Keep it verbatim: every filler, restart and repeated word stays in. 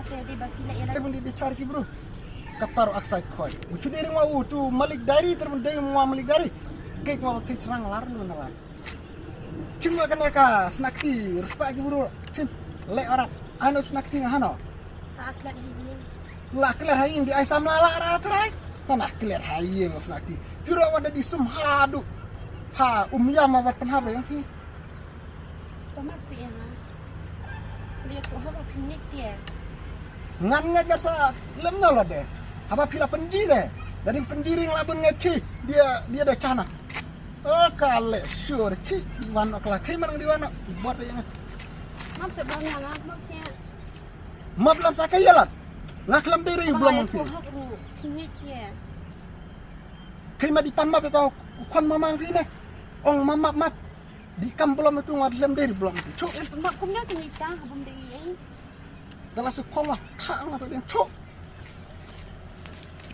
Te di ba phi leh ïa la. Te bun di di char ki bru. Katar oxide khoi. Uchu deri ngwa u tu malik dari ter bun deri ngwa malik dari. Kek ngwa bakti cherang lar ni mana lar. Chim ngwa kena ka snack ti respect ki bru. Chim leh orat. Ano snack ti ngahano. Ta aklat hi ni. La kler ha ïing di ai samla la ra trai. Mana kler ha ïing snack ti. Juro wada di sum hadu. Ha um yama wat penhaba yang ti. To mak si ïa nga. Dia ku hok phi ngeit ïa. Ngan ngeit ïa sa lem no la de. Haba phi la pynji de. Dari pynji ring la bun ngeit chi. Dia dia de chana. O ka le sure chi. Wan ok la kai manang di wan ok. Bot ïa nga. Map se bang ïa nga map se. Map la sa ka ïa la. La klam de ri blom phi. Ku hok ru phi ngeit ïa. Kai ma di pan map ïa tau. Kon mamang phi ne. Ong map map map. Di kam blom tu ngat lem dei blom tu. Chuk. Em pembak kum dah tu ni ta, bum dei ei. Dalam sekolah tak ngat tu dia. Chuk.